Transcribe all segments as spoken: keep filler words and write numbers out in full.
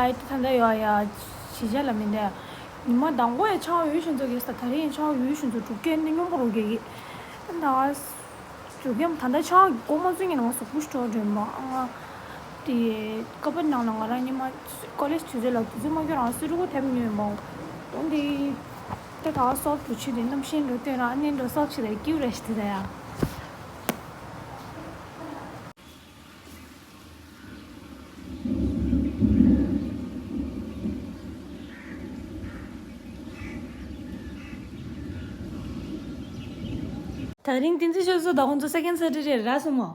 ཨའི་ད་ལྟ་ཡོད་ཡ། གཞིས་ཆགས་ལ་མི་འདུག་ཉི་མ་དང་པོ་ཡ་ཆང་ཡོད་བཞིན་ཚོ་གེ་ས་ད་རིང་ཡ་ཆང་ཡོད་བཞིན་ཚོ་གྲུབ་སྐད་ནི་སྙོམས་པོ་རུ་གེ་གི། ད་གྲུབ་སྐད་ད་ལྟ་ཆང་གོ་མ་ཚུན་གྱི་ནང་གཟུགས་པོ་ཞིག་འགྲོ་འདྲེན་པ་ཨ། དེ་ཀ་པར་ནང་ལ་ང་རང་ཉི་མ་ཀོ་ལེཇ་དུས་ཚོད་ལ་དུས་ཚོད་མ་འགྱུར་རང་སུ་རུ་གོ་དེབ་ཉོས་མ་འོང་དེ། ད་ག་སོབ་འགྲོ་ཆུ་དེ་གནམ་ཤིང་འགྲོ་སྟོན་ར་ཨ་ནི་འགྲོ་སོབ་ཆུ་དེ་ཀིའུ་ར་ཤི་དེ་ད་ཡ། ད་རིང་བསྟན་འཛིན་ཆོས་བཟོ་དང་ཁོང་ཚོ་སེ་ཀེན་སེ་ཊར་ཌེ་རེད་སོང་མོ།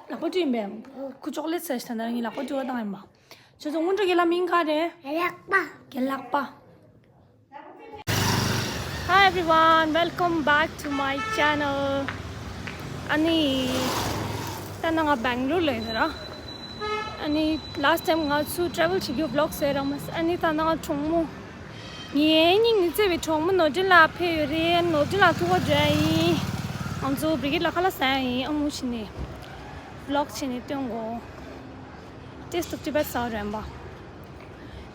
ལག་པ་བཀྲུས་ཡིན་པས། ཁུ་ཅོག་ལེ་ཚེ་ཞིག་ད་ནང་ངའི་ལག་པ་བཀྲུས་པ་བཏང་ཡིན་པ། ཁྱོད་ཚོ་སྔོན་འགྲོ་རྒན་ལགས་མིང་ག་རེད། རྒན་ལགས་པ། རྒན་ལགས་པ། Hi everyone, welcome back to my channel. ཨ་ནི། ད་ནང་ང་སྦེང་ལོར་ལ་ཡོད་ར། ཨ་ནི་last time ང་ཚོ་travel བྱེད་རྒྱུ་vlog བཟོས་ར་མ་ཟད་ཨ་ནི་ད་ནང་གྲོགས་མོ། ངའི་སྙིང་ནས་བརྩེ་བའི་གྲོགས་མོ་ནོར་སྒྲོན་ལགས་ཕེབས་ཡོད་རེད། ནོར་སྒྲོན་ལགས་ཐུག་པར་འགྲོ་ཡ་ཡིན། ང་ཚོ་བི་གི་ལ་ཁ་ལག་ཟ་ཡ་ཡིན། ཨ་མོ་བྱས་ནས་vlog བྱས་ནས་སྟོན་དགོས། Taste of Tibet ཟ་བར་འགྲོ་ཡིན་པ།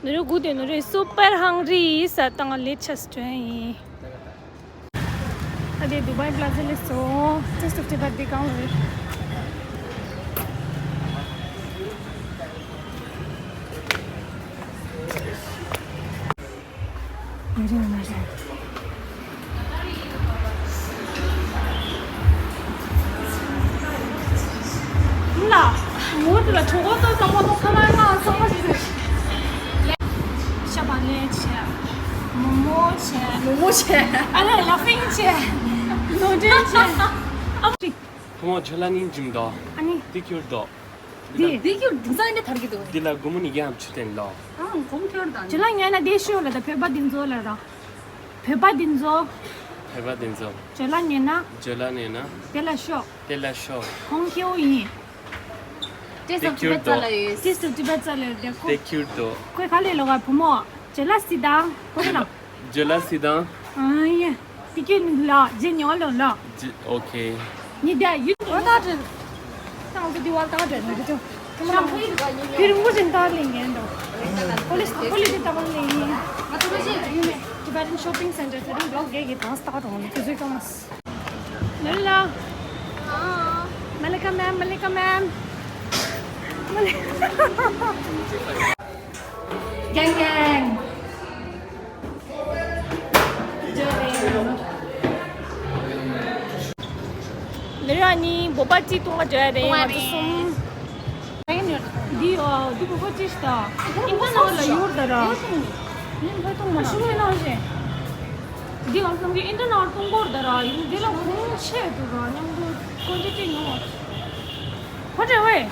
ནོར་སྒྲོན་སྒུག་བསྡད། ནོར་སྒྲོན་super hungry ཟ་བཏང་ལེ་ཆས་འགྲོ་ཡ་ཡིན། ད་དེ་Dubai Plaza ལ་སླེབས་སོང་། Taste of Tibet འདི་གང་རེད། ཡ་རེད་མ་རེད། ལ། མོ་དེ་ལ་གྲོད་ཁོག་ཏོག་ཙམ་མ་གཏོགས་ཁ་ལག་ང་ཚང་མ་ཞིག་ཟེར། ཤ་བག་ལེབ་བྱས། མོག་མོག་བྱས། མོག་མོག་བྱས། ཨ་ལས་ལ་ཕིང་བྱས། ནོར་སྒྲོན་བྱས། ཨ་ཕྲི། ཁོ་མོ་ཁྱོད་ལ་སྙིང་རྗེ་མི་འདུག་ཨ་ནི། འདི་ཁྱོད་འདུག་འདི་འདི་ཁྱོད་དེང་སང་འདི་ཐར་གི་འདུག་འདི་ལ་སྒོར་མོ་ཉིས་བརྒྱའམ་བཅུ་སྟོན་ལོ། ཨང་སྒོར་མོ་ཁྱོད་དང་། ཇོ་ལ་ཉན་ན་དེ་ཤོག་ལ་ད་བོད་པ་འདི་ཚོ་ལ་ར། བོད་པ་འདི་ཚོ། བོད་པ་འདི་ཚོ། ཇོ་ལ་ཉན་ན། ཇོ་ལ་ཉན་ན། དེ་ལ་ཤོག་དེ་ལ་ཤོག་ཁོང་ཁྱེའུ་ཡིན། Taste of Tibet ཙ་ལ་ཡོད། Taste of Tibet ཙ་ལ་ཡོད་དེ་ཁོ། དེ་ཁྱོད་དོ། ཁོས་ག་ལས་ལོ་ག་བུ་མོ། ཇོ་ལ་སི་དང་། ཁོ་རང་། ཇོ་ལ་སི་དང་། ཨ་ཡེ། དེ་ཁྱོད་ལ་ཇེ་ཉོ་ལོ་ལ། ཇེ་ཨོ་ཁེ། ཉི་ཟླ་ཡུལ་བ་ད་ཏྲེ། ཏང་གི་དི་བ་ད་ཏྲེ་ནི་ཏོ། ཁྱོད་རང་ཁྱོད་རང་མུ་ཞིན་ད་ལེ་ངན་དོ། ཀོ་ལེ་ཀོ་ལེ་དི་ད་ལེ་ངན། Tibetan Shopping Center ཏེ་རིང་བློག་གེ་གི་དང་སྟག་རོང་ནི་ཁྱོད་ཚོའི་ཀ་མ། ལ་ལ། Malika ma'am, Malika ma'am. Malika. Gang gang. ལེ་ར་ནི་བོ་པ་ཅི་ཏུང་བ་ཇ་རེ་ང་ཚོ་གསུམ། འདི་ཨ་འདི་བོ་པ་ཅི་ཤི་ད། ཨིན་ད་ནང་ལ་ཡོད་ད་ར། ཨིན་ཕ་ཏུང་མ་ཤུ་ཡོད་ནང་བཞིན། འདི་ང་ཚོ་གི་ཨིན་ད་ནང་ཏུང་གོར་ད་ར་ཡིན་འདི་ལ་ཁོང་ཆེ་དུ་ར་མཉམ་དུ་ཀོན་ཊི་ཊི་ཉུང་བ། ཁོ་འདྲ་བས།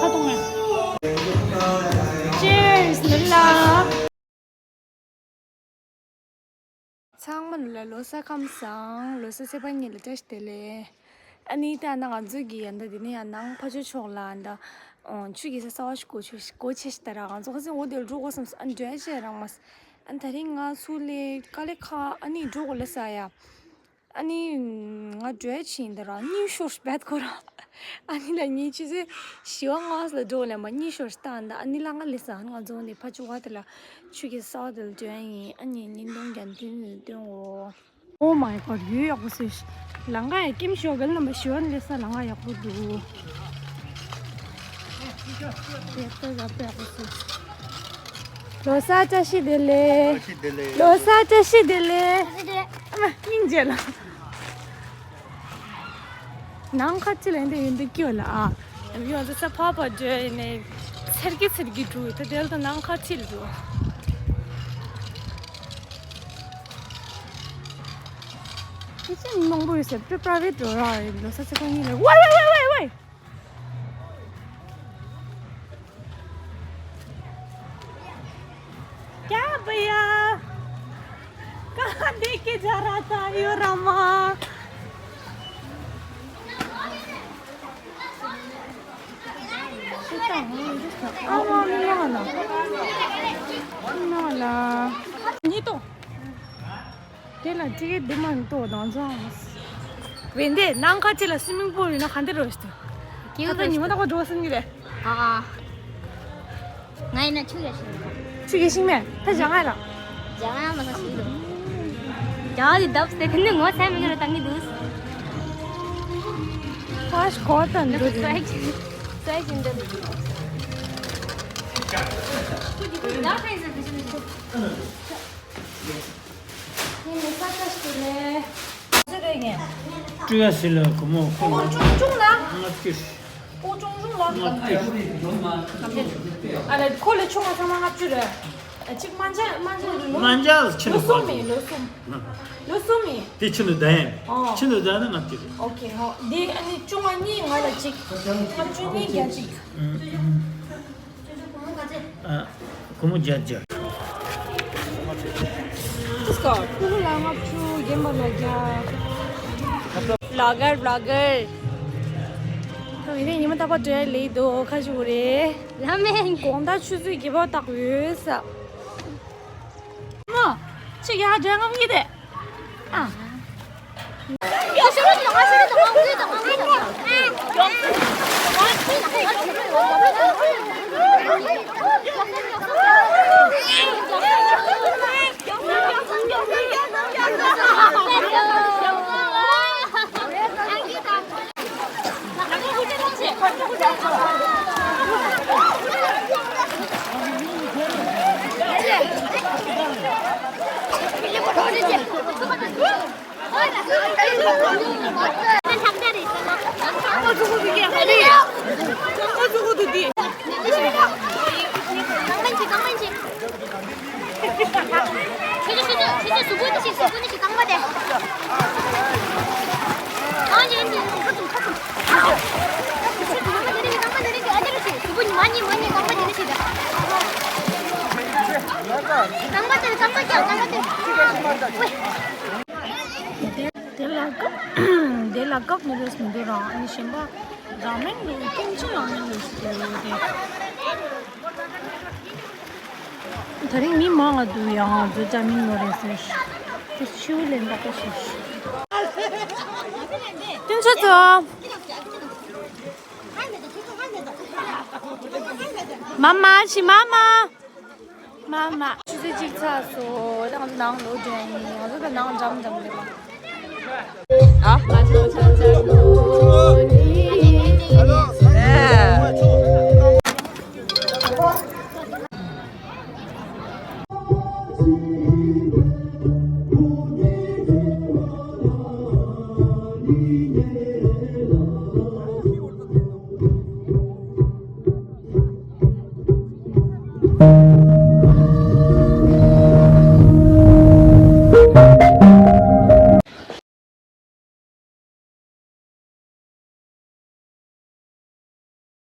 ཁ་གཏོང་ཡ། Cheers ལ་ལ། ཚང་མ་ལ་ལོ་གསར་ཁམས་བཟང་། ལོ་གསར་ཚེས་པ་གཉིས་ལ་བཀྲ་ཤིས་བདེ་ལེགས། ཨ་ནི་ད་ནང་ང་ཚོ་གི་ཡ་ད་འདི་ནི་ཡ་ནང་ཕ་ཆོས་ཕྱོགས་ལ་ད་ཆུ་གི་ས་གསར་པ་ཞིག་སྒོ་ཕྱེ་སྒོ་ཕྱེ་ཞིག་ད་ར་ང་ཚོ་ཁ་སང་འོ་དེ་ལ་འགྲོ་དགོས་བསམ་སོང་། ཨ་འདྲ་བྱས་རང་མ་ཨ་ད་རིང་ང་ཚོ་ལས་དཀའ་ལས་ཁག་ཨ་ནི་འགྲོ་དགོས་ལ་ས་ཡ། ཨ་ནི་ང་འགྲོ་ཡ་ཕྱིན་ད་ར་གཉིད་ཤོར་བད་ཁོ་ར། ཨ་ནི་ལ་ངས་ཆུ་ཚོད་བཞི་པ་ལྔ་པ་ལ་འགྲོ་ལ་མ་གཉིད་ཤོར་སྟངས་ད་ཨ་ནི་ལ་ང་ལས་ས་ང་ཚོ་ནི་ཕ་ཆུ་བ་དེ་ལ་ཆུ་གི་ས་བ་དེ་ལ་འགྲོ་ཡ་ཡིན། ཨ་ནི་ཉིན་དུང་རྒྱ་མཐུན་ནས་སྟོན་འོ། Oh my god ཡོད་ཡག་པོ་སོས། ལང་ཀ་ཡ་ཀེམ་ཤོ་གལ་རྣམ་པ་བཞི་པ་ལས་ས་ལང་ཀ་ཡག་པོ་འདུག་ཡག་པོ་ཡག་པོ་ཡག་པོ་སོས། ལོ་གསར་བཀྲ་ཤིས་བདེ་ལེགས། བཀྲ་ཤིས་བདེ་ལེགས། ལོ་གསར་བཀྲ་ཤིས་བདེ་ལེགས། བཀྲ་ཤིས་བདེ་ལེགས། ཨ་མ་སྙིང་རྗེ་ལ། ནང་ཁ་ཅི་ལ་འདི་ཡིན་འདི་སྐྱོ་ལ་ཨ། ཡོང་ཚེ་ས་ཕག་པ་འདྲ་ཡིན་ནས་ཚེར་གི་ཚེར་གི་འགྲོ་ཡོད་ད་དེ་ལ་ད་ནང་ཁ་ཅི་ལ་འགྲོ། དེ་ཅི་མང་པོ་ཡོད་ཟེར་པྲ་པྲ་བེ་འགྲོ་ར་ཡིན་ལོ་ས་ཚེ་ཁོ་གཉིས་ལ་ཝའི་ཝའི་ཝའི་ཝའི། क्या भैया? कहाँ देख के जा रहा था यो रामा? ཉིད་དོ། དེ་ལ་ཅི་གེ་འདི་མ་ནི་ཏོ་དང་ཚང་། བན་དེ་ནང་ཁ་ཅིག་ལ་སུའི་མིང་པུལ་ཡོད་ན་ག་འདི་རོ་ཞིག་ཏུ། ད་ལྟ་ཉི་མ་རྟག་པར་འགྲོ་སོང་གི་རེད། ཨ་ཨ། ང་ཡིན་ན་ཆུ་ཡ་ཤིང་། ཆུ་ཡ་ཤིང་མེད་ད་ཇ་ང་ར། ཇ་ང་མ་ས་ཤིང་འདུག་ཇ་འདི་བརྡབས་ཏེ་དེ་ནི་ངོ་ཚ་མི་ཉོ་ར་བཏང་གི་འདུག་ཧ་ཤ་གོ་ཏན་འདུག་ད་ཚོད་ཀྱི་ཚོད་ཀྱི་འདུག་ཁུ་གི་ཁུ་ཡ་ཁ་ཡི་ཟ་གི་ཤིང་འདུག་ངས་མི་ས་ཆ་ཞིག་ནས། ཟེར་རེད་ངས། སྤྲོ་ཡ་ཟེར་ལ་སྒོར་མོ་ཁོ་ལ་ཨོ་ཅུང་ཅུང་ལ། ལྔ་བཅུ། ཨོ་ཅུང་ཅུང་ལ། ལྔ་བཅུ། ཨ་ལ་ཁོ་ལས་ཆུང་བ་ཚང་མ་ལྔ་བཅུ་རེད། ཨ་གཅིག་མ་འཇལ་མ་འཇལ་ལོ། མ་འཇལ་ཕྱི་ལོ་ནས་གསུམ་མིན་ལོ་གསུམ། ལོ་གསུམ་མིན། དེ་ཕྱི་ནས་ཟླ་ཡན། ཨོ། ཕྱི་ནས་ཟླ་ན་ལྔ་བཅུ་རེད། ཨོ་ཁེ་ཧོ། འདི་ཨ་ནི་ཆུང་བ་གཉིས་ང་ལ་གཅིག་ལྔ་བཅུ་གཉིས་བརྒྱ་གཅིག་ཨ། སྒོར་མོ་བརྒྱད་བརྒྱ། ཏིས་ཀ་ཕུ་ལ་ལྔ་བཅུ་རྒན་པ་ལ་བརྒྱ། བློ་གར་བློ་གར། ད་ངས་ཉི་མ་རྟག་པར་འགྲོ་ཡ་ལས་འདུག་ཁ་ཞུ་རེད། ལ་མེན། དགོང་དག་ཆུ་ཚོད་བརྒྱད་པ་བཏགས་ཡོད་ས། མོ། ཆི་ཡ་འདྲ་ངམ་གི་དེ། ཨ། ཁྱེད་ཚོ་ཁྱེད་ཚོ་ཁྱེད་ཚོ་གཟུགས་པོ་འདི་ཞིག་གཟུགས་པོ་འདི་ཞིག་རྐང་པ་དེ། གང་ཡིན་འདི་ཁ་ཚུམ་ཁ་ཚུམ། ཁ་ཚུམ་ཁ་ཚུམ། རྐང་པ་འདི་རེད་ཁ་ཚུམ་ཁ་ཚུམ། ཨ་འདི་རུ་ཞིག་གཟུགས་པོ་ཉི་མ་ཉི་མ་ཉི་རྐང་པ་འདི་རུ་ཞིག་ད། རྐང་པ་དེ་རྐང་པ་ཀྱང་རྐང་པ་དེ། དེ་ལ་སྐབས་དེ་ལ་སྐབས་ནི་རེས་མི་འདུག་རང་ཨ་ནི་གཞན་པ་རང་མིང་ལ་ཀུང་ཅི་རང་མིང་ལ་ཞིག་ཡོད་དེ། ད་རིང་མི་མང་ང་འདུག་ཡང་ང་ཚོ་ཅག་མིང་ནོར་རེད་ཟེར། དེ་ཤིའུ་ལེན་པ་ཀ་ཤི་ཤི། ཏུན་ཆོས་ཚོ། མ་མ་ཤི་མ་མ། མ་མ། ཆུ་ཚོད་གཅིག་ཚར་སོང་། ད་ང་ཚོ་ནང་ལོག་འགྲོ་ཡ་ཡིན། ང་ཚོ་ད་ནང་འགྲམ་འགྲམ་རེད་པ། ཨ།